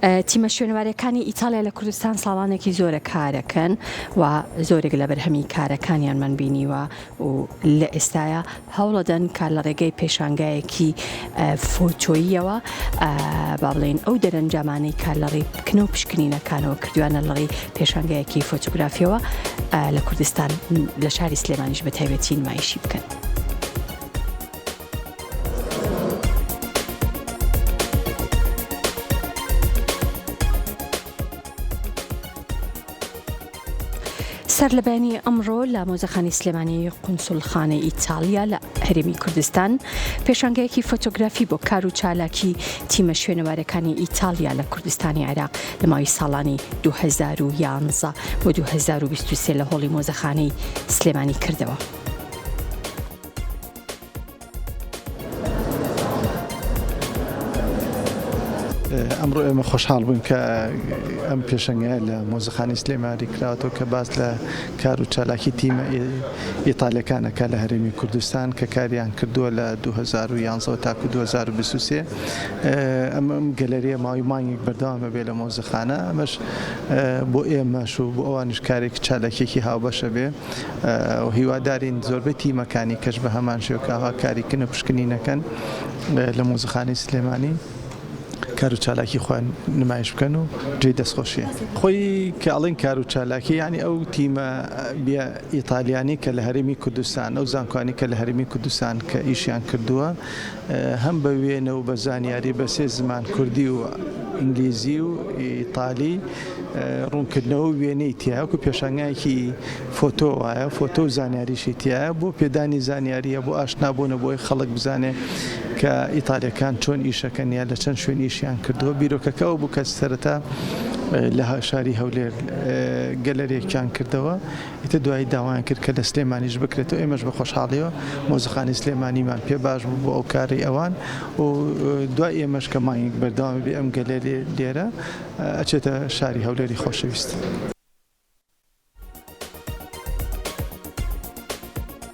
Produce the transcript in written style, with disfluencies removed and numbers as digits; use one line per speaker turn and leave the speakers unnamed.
تیمە شوێنەواریەکانی ئیتاڵیا لە کوردستان ساڵانێکی زۆرە کارەکەن و زۆرێک لە بەرهەمی کارەکانیانمان بینیوە و لە ئێستایا هەوڵەدەن کە لە ڕێگەی پێشانگایەکی فۆتۆییەوە با بڵێین ئەو دەرەنجامانەی کە لە ڕێی پکنە و پشکنینەکانەوە کردویانە لە ڕێی پێشانگایەکی فۆتۆگرافیەوە لە کوردستان لە شاری سلێمانیش بە تایبەتی نمایشی بکەن. سەرلەبەیانی ئەمڕۆ لە مۆزەخانەی سلێمانی قونسوڵخانەی ئیتاڵیا لە هەرێمی کوردستان پێشانگایەکی فۆتۆگرافی بۆ کار و چالاکی تیمە شوێنەوارەکانی ئیتاڵیا لە کوردستانی عێراق لە ماوەی ساڵانی 2011 بۆ 2023 لە هۆڵی مۆزەخانەی سلێمانی کردەوە.
ئەمڕۆ ئێمە خۆشحاڵ بووین کە ئەم پێشەنگایە لە مۆزەخانەی سلێمانی کراوەتەوە کە باس لە کار و چالاکی تیمە ئیتالیەکانە کە لە هەرێمی کوردستان کە کاریان کردووە لە 2011 تاکو 2023 ئەم گەلەریە ماوەی مانگێک بەردەوامە بێ لە مۆزەخانە ئەمەش بۆ ئێمەش و بۆ ئەوانیش کارێکی چالاکیەکی هاوبەشە بێ و هیوادارین زۆربەی تیمەکانی کەش بە هەمان شێوە کە ئاوا کاری کن و پشکنینەکەن لە مۆزەخانەی سلێمانی کار و چالاکی خۆیان نمایش بکەن و جێی دەستخۆشیە. خۆی کە ئەڵێن کار و چالاکی یانی ئەو تیمە ئیتالیانی کە لە هەرێمی کوردستان ئەو زانکۆانی کە لە هەرێمی کوردستان کە ئیشیان کردووە هەم بە وێنە و بە زانیاری بە سێ زمان کوردی و ئینگلیزی و ئیتالی ڕوونکردنەوە و وێنەی تیایە وەکو پێشانگایەکی فۆتۆ وایە فۆتۆ و زانیاریشی تیایە بۆ پێدانی زانیاریە بۆ ئاشنابوونە بۆی خەڵک بزانێ کە ئیتالیەکان چۆن ئیشەکەن یا لە چەند شوێن ئیشیان کردووە بیرۆکەکە ئەو بوو کە سەرەتا لە شاری هەولێر گەلەرێکیان کردەوە ئیتر دوایی داوایان کرد کە لە سلێمانیش بکرێتەوە، ئێمەش بە خۆشحاڵیەوە مۆزەخانەی سلێمانیمان پێ باش بوو بۆ ئەو کارەی ئەوان و دوای ئێمەش کە مانگێک بەردەوام بێ ئەم گەلەریە لێرە ئەچێتە شاری هەولێری خۆشەویست.